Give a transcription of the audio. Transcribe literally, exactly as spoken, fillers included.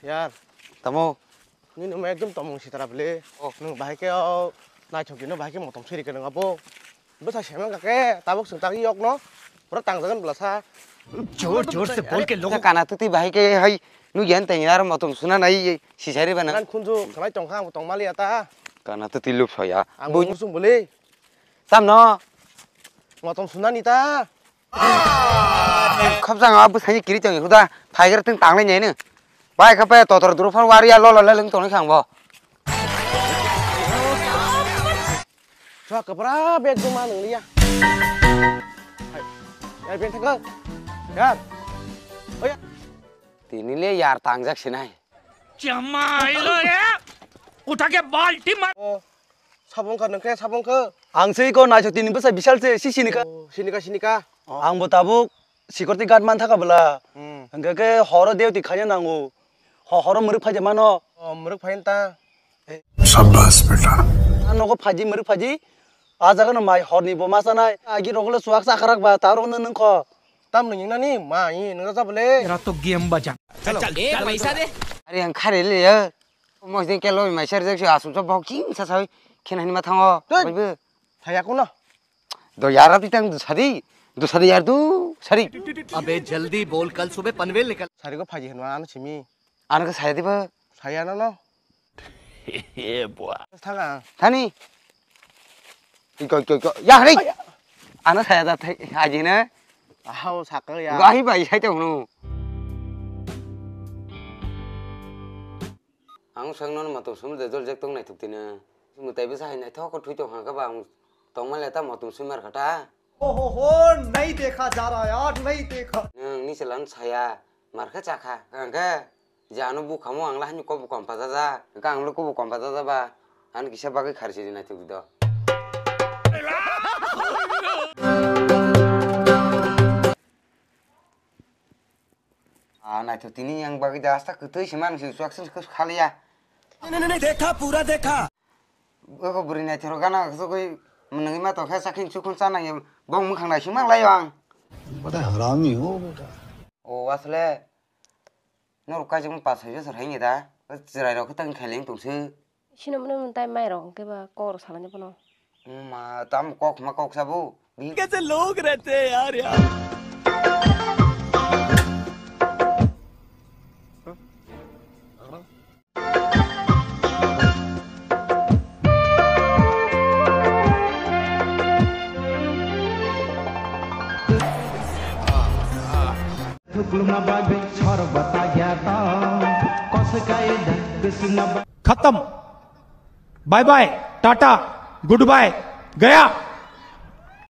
Yar. Tamo? Nini ma ekdom tomung sitara bele. Oh. Nwng bahai khe o naithok dino bahai khe motom siri khe nwng abo. Bwsa semang kake tabuk chwng tang yok no. Pura tang jagan bwlasa. जोर जोर से बोल के लोगों Kana tuti bahai khe hai nu yan teng yar motom suna nai sisari bana. Nan khunju khalai tong kha ang tong mali ata. Kana tuti lup soya. Ang Bui- musung bele. Samno. Motom sunani ta. Khapjang a bwsani kiri tong huda phaigar teng tanglai nai no. Bai kha pe totor duru phar wari a lola leleng tong khang bo. Chua kapra bag duma nang liya. Hai. Yar ben thangka. Yar. Oya. Tini le yar tangjak sinai. Chamailo re. Utha ke balti mar. Oh. Sabong kha nang khe sabong kha. Ang sei ko naisok tini bwsa bisal se si sinika. Oh, sinika sinika. Ang bo tabuk security guard man thaka bwla. Hmm. Hwnkhe khe horo duty khaina nango. Ho horo mwrwk phaidi mano. Oh, mwrwk phain ta. Sabbas beta. A nogo phaidi mwrwk phaidi. A jaga no mai horni bo ma chanai. Agi rokle chuak chakharak ba ta rokno nung kho. Tam nung nani ma i nung ja bole. तेरा तो गेम बजा ए पैसा दे Are ang khare le ya. Mosdeng ke loi mai ser jek asum so bok ching sa sai khen hani ma thango. Tei. Baibo. Thaya kuno. Do yara ti tang du sari. Du sari yar du sari. अबे जल्दी बोल कल सुबह पनवेल निकल Sari go phaji hanwa ano simi. Ano ke saya diba. Saya no no. Thanga. Thani. Iko iko iko. Ya hari. Ano saya da thai haji na. Ahau sakal ya. Gahi bai sai tong no. Ang swngno matung sumde jol jek tong naithok tini. Mwtai bwsa hai naithok khe thwi tong kha ba ang tongma le ta matung sumar kha ta. ओहो हो, नहीं देखा जा रहा यार, नहीं देखा। Nwng ni chwla no saya mar khe cha kha hwnkhe je ano bukhamo ang le hani kobo kom pajaja hwnkhe ang le kobo kom pajaja ba ano kisa bagwi kharchi naithok di do. Ah, naithok tini yang bagwi da asta kwtwi se man se chuak se khaliya. नहीं नहीं नहीं देखा पूरा देखा Eko bwrwi naithok gana khasugwi mwnwgwi ma tokhe sakhin chukhun cha nangya bong mwkhang nai sima lai ang. बड़ा हरामी हो बेटा। O asle norok kaijak pa sai bosor hai da chwrai rok khotang khaileng tongse. Sino mwnwi mwntai mai rok hwnkhe ba kok rok salani bono. Ma tam kok ma kok sabo. कैसे लोग रहते हैं यार यार। खत्म। Bye bye, tata, good bye, गया।